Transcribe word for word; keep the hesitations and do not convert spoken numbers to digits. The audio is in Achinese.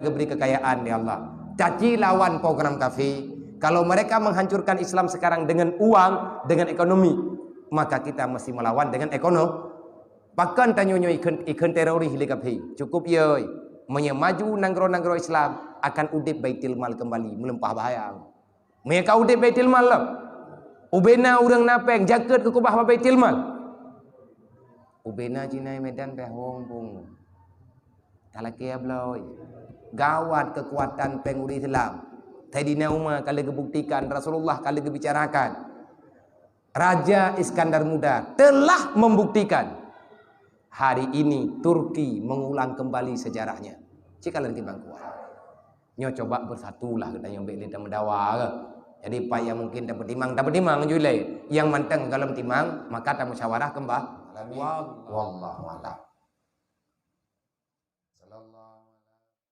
Diberi kekayaan, ya Allah. Caci lawan program kafir. Kalau mereka menghancurkan Islam sekarang dengan uang, dengan ekonomi, maka kita mesti melawan dengan ekonomi. Pakon tanyoe nyoe ikheun, ikheun teroris lé kafir? Cukup yoi. Meunyoe maju nanggroe-nanggroe Islam, akan udeb Baitul Mal kembali, meuleumpah bahayang. Meunyoe ka udeb Baitul Mal lom, ubena ureuëng na péng, jakeuet keu keubah bak Baitul Mal. Ubena Cina Medan péng hong pung. Ka lakée bloe. Gawat kekuatan péng ureuëng Islam. Saidina Umar ka lheueh geubuktikan, Rasulullah ka lheueh geubicarakan. Raja Iskandar Muda telah membuktikan hari ini Turki mengulang kembali sejarahnya. Cik kalian kiban kuat. Nyoe coba bersatulah kita nyang bék lé tameudawa ke. Jadi, pat nyang mungkin tapeutimang, tapeutimang ju ilée. Nyang mantong golom timang, maka tamusyawarah kembali. Wallahu a'lam.